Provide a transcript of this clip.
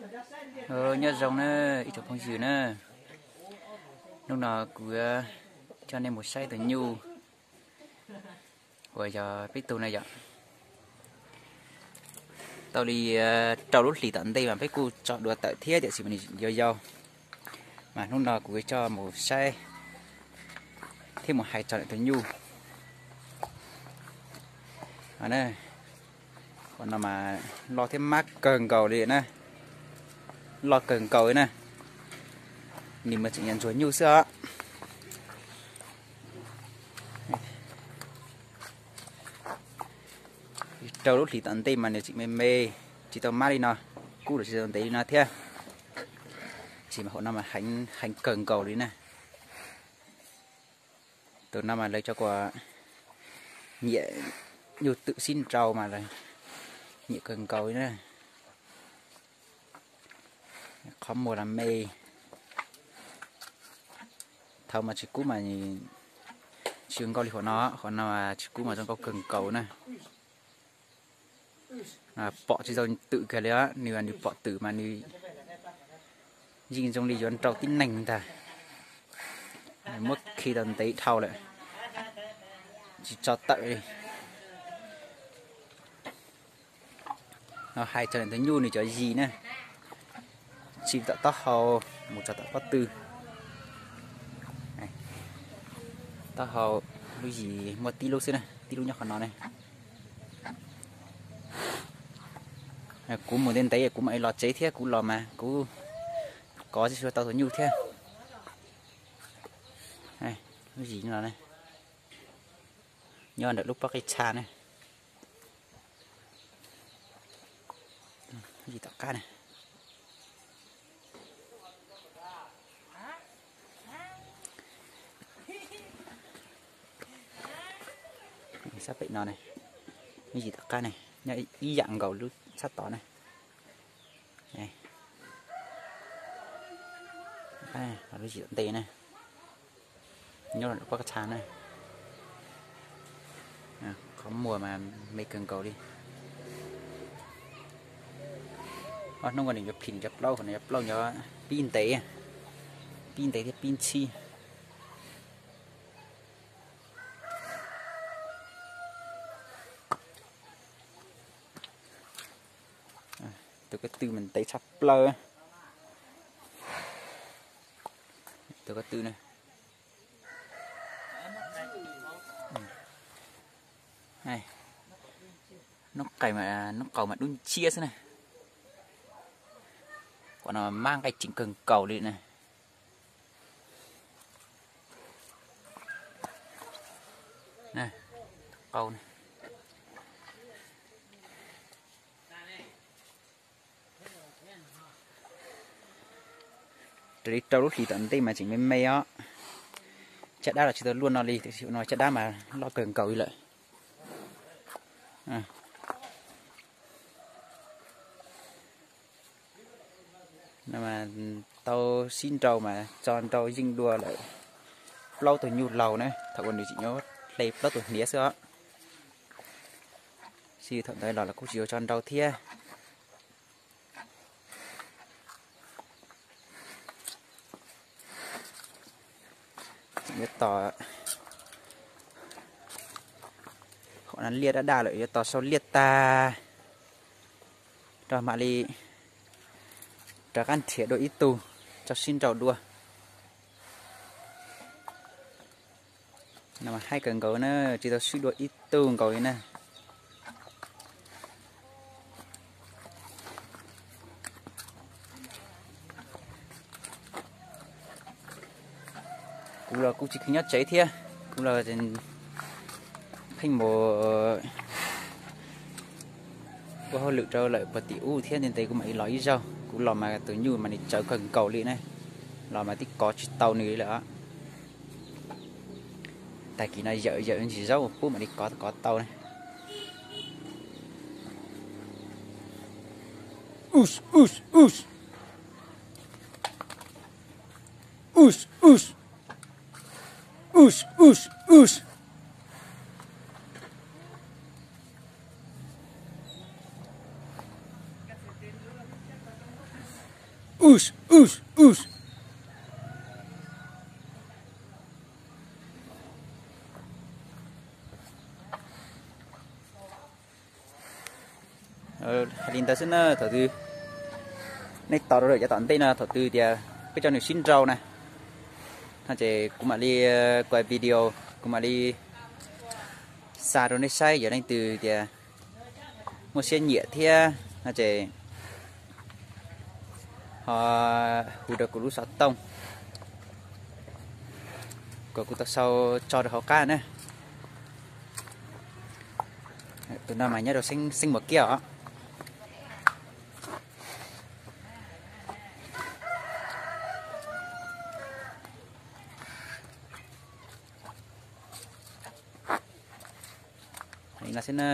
Nyob zoo na ib tsoom phooj ywg na, hnub no kuv coj nej mus saib tus nyuj uas yog peb tug na yom. Tau li rau lub hlis tom ntej mas peb kuj tso dua tawm thiab tiam sis mas nws yau yau, mas hnub no kuv coj mus saib thiab mus hais txog tus nyuj. Qhov no mas loj thiab mab kawg nkaus li na, loj kawg nkaus li na. Nws mas tseem yog ntsuag nyuj xwb os. Rau lub hlis tom ntej mas nws tseem me me, tsis tau mab li no, kub los tsis tau ntev li no thiab. Tab sis mas hauv no mas heev kawg nkaus li na. Tus no mas lawv cov uas nyiam nyuj twm sib nrau mas lawv nyiam kawg nkaus li na. Qhov muag los me. Thaum mas tsis kub mas tsis zoo nkauj li hauv no, hauv no mas tsis kub mas zoo nkauj kawg nkaus na. Pom tsis tau twm kiag li, nws nws pom twm mas nws yeej zoo li yuav nrau tib neeg ntag. Muab khi tau ntev dhau lawm, tsis tso tawm li. Hais txog tus nyuj nws cov yis na, txij tom taub hau mus txog tom pob tw. Taub hau lub yis muaj tib lub xwb na, tib lub nyob qhov no ne. Kuv mus ntev ntev kuv mam li los tsev thiab, kuv los mas kuv kov tsis tau tus nyuj thiab. Lub yis no nyob ntawm lub pob qij txha na. Yis tom qab na. Sab pem no ne, lub yis tom qab ne, nyob ib yam nkaus lub sab tod ne. Lub yis tom ntej na, nyob pob qij txha na. Qhov muag mas me kawg nkaus li. Ob hnub no nws yuav phim nws cov plaub, nws cov plaub nyob pib ntev, pib ntev thiab pib ntxhib. Tus ko tw mas ntev tshaj plaws. Tus ko tw na. Hnub qaus mas dub nciab xwb na. Qhov no mab nqaij ceev kawg nkaus li na. Qau na. Raws li rau lub hlis tom ntej mas tseem me me os. Caj dab los tsis tau luaj no li, tiam sis no caj dab mas loj kawg nkaus li lawm. No mas tau sib nrau mas tso nrau yeej dua lawm plaub tug nyuj laug na, thaum uas nws tseem nyob hle plaub tug hniav xwb os. Tab sis thaum ntawd los los kuj tsis tau tso nrau thiab. Yuav tos, hauv no liaj daj daj lawm, yuav tos sau liaj tag rau mam li rov qab nrhiav dua ib tug tso sib nrau dua. No mas haib kawg nkaus na, tsis tau swb dua ib tug nkaus li na. Kuv los kuv tsis khwv nyob tsev thiab, kuv los pheej mus ua hauj lwm rau lawm puag tim ub thiab, ntev ntev kuv mam li los ib zaug. Kuv los mas tus nyuj mas nws tsawv kawg nkaus li na, los mas twb kov tsis tau nws li lawm. Tag kis no yawm yawm ntsis zaub pub mam li kov kov tau na. Us, us, us. Us, us. Us, us, us. Us, us, us. Hais li ntawd xwb na, thaum twg nej tos rau lawm cov tom ntej no, thaum twg tias peb cov nws sib nrau na, no ces kuv mam li kuaj video, kuv mam li xa rau nej saib. Yog leej twg tias muaj siab nyiam thiab no ces ho hu rau kuv lub xov tooj kom kuv tau sau tso rau hauv qab na. Tus no mas nyob rau Xeeb Muas Kiab os. Li no xwb na.